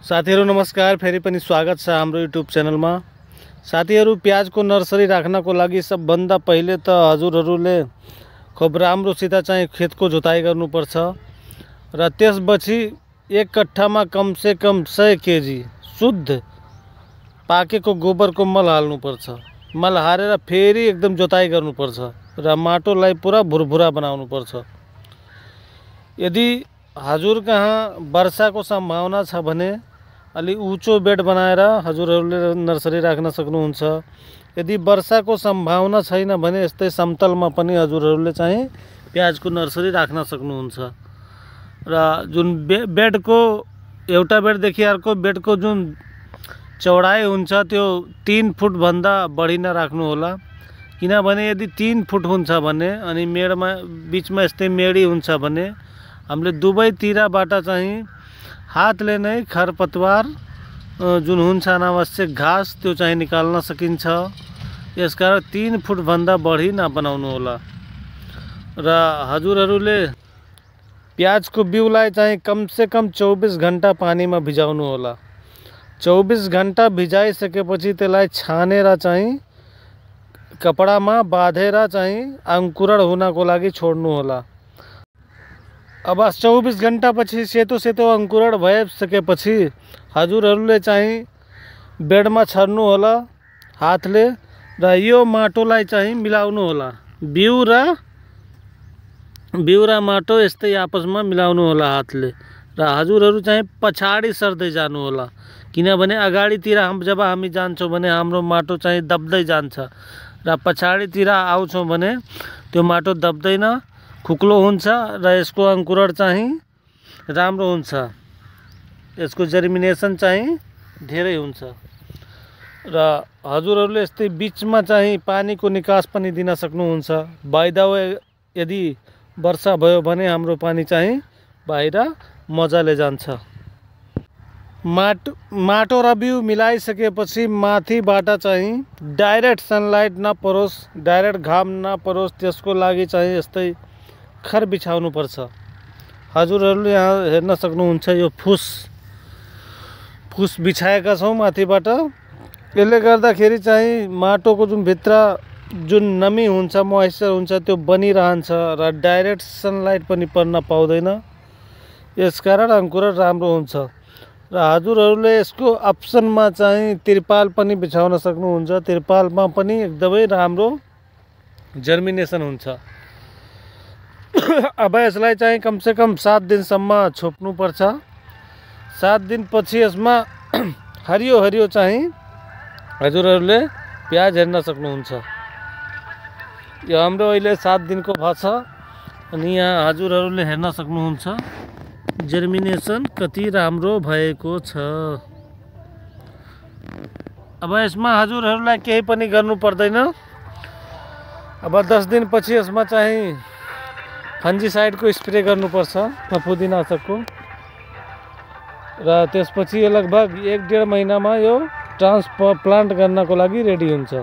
साथीहरु नमस्कार, फेरि पनि स्वागत छ हाम्रो युट्युब च्यानलमा। साथीहरु, प्याजको नर्सरी राख्नको लागि सबभन्दा पहिले त हजुरहरुले खूब राम्रोसित चाहिँ खेतको जोताइ गर्नुपर्छ र त्यसपछि एक कट्ठामा कम से कम 100 केजी शुद्ध पाकेको गोबरको मल हाल्नुपर्छ। मल हालेर फेरि एकदम जोताइ गर्नुपर्छ र माटोलाई पुरा भुरभुरा बनाउनुपर्छ। यदि हजुर कहाँ वर्षाको सम्भावना छ भने अलि ऊँचो बेड बनाएर हजुरहरुले नर्सरी राख्न सक्नुहुन्छ। यदि वर्षाको सम्भावना छैन भने यस्तै समतलमा पनि हजुरहरुले चाहिँ प्याजको नर्सरी राख्न सक्नुहुन्छ। र जुन बेडको एउटा बेडदेखि अर्को बेडको जुन चौडाइ हुन्छ त्यो 3 फुट भन्दा बढी नराख्नु होला, किनभने यदि 3 फुट हुन्छ भने अनि मेडमा बीचमा यस्तै मेडी हुन्छ भने हामीले दुवैतिरबाट चाहिँ हातले नै खरपतवार जुन हुन्छ अनावश्यक घाँस त्यो चाहिँ निकाल्न सकिन्छ। यसकारण 3 फुट भन्दा बढी नबनाउनु होला। र हजुरहरुले प्याजको बिउलाई चाहिँ कम से कम 24 घण्टा पानीमा भिजाउनु होला। 24 घण्टा भिजाइसकेपछि त्यसलाई छानेर चाहिँ कपडामा बाँधेर चाहिँ अंकुरण हुनको लागि छोड्नु होला। अब 24 घण्टा पछि सेतो सेतो अंकुरण भइसकेपछि हजुरहरुले चाहिँ बेडमा छर्नु होला हातले र यो माटोलाई चाहिँ मिलाउनु होला। बिउ र माटो यस्तै आपसमा मिलाउनु होला हातले र हजुरहरु चाहिँ पछाडी सर्दै जानु होला, किनभने अगाडितिर जब हामी जान्छौं भने हाम्रो माटो चाहिँ दब्दै जान्छ र पछाडीतिर आउँछौं भने त्यो माटो दब्दैन, खुक्लो हुन्छ र यसको अंकुरण चाहिँ राम्रो हुन्छ, यसको जर्मिनेसन चाहिँ धेरै हुन्छ। र हजुरहरुले यस्तै बीचमा चाहिँ पानीको निकास पनि दिन सक्नुहुन्छ। बाइ द वे यदि वर्षा भयो भने हाम्रो पानी चाहिँ बाहिर मजाले जान्छ। माटो र बिउ मिलाइसकेपछि माथिबाट चाहिँ डाइरेक्ट सनलाइट नपरोस्, डाइरेक्ट घाम नपरोस्, त्यसको लागि चाहिँ यस्तै खर बिछाउनु पर्छ। हजुरहरुले यहाँ हेर्न सक्नुहुन्छ यो फुस बिछाएका छौं माथिबाट। यसले गर्दाखेरि चाहिँ माटोको जुन भित्र जुन नमी हुन्छ, मोइस्चर हुन्छ त्यो बनिरहन्छ र डाइरेक्ट सनलाइट पनि पर्न पाउँदैन। यसकारण अंकुरण राम्रो हुन्छ। र हजुरहरुले यसको अप्सनमा चाहिँ तिरपाल पनि बिछाउन सक्नुहुन्छ। तिरपालमा पनि एकदमै राम्रो जर्मिनेसन हुन्छ। अब यसलाई चाहिँ कम से कम 7 दिनसम्म छोप्नु पर्छ। 7 दिनपछि यसमा हरियो हरियो चाहिँ हजुरहरुले प्याज हेर्न सक्नुहुन्छ। यो हाम्रो अहिले 7 दिनको भछ अनि यहाँ हजुरहरुले हेर्न सक्नुहुन्छ जर्मिनेसन कति राम्रो भएको छ। अब यसमा हजुरहरुलाई केही पनि गर्नु पर्दैन। अब 10 दिनपछि यसमा चाहिँ फन्जिसाइडको स्प्रे गर्नुपर्छ, फफुंदीनाशकको। र त्यसपछि लगभग 1-1.5 महिनामा यो ट्रान्सप्लान्ट गर्नको लागि रेडी हुन्छ।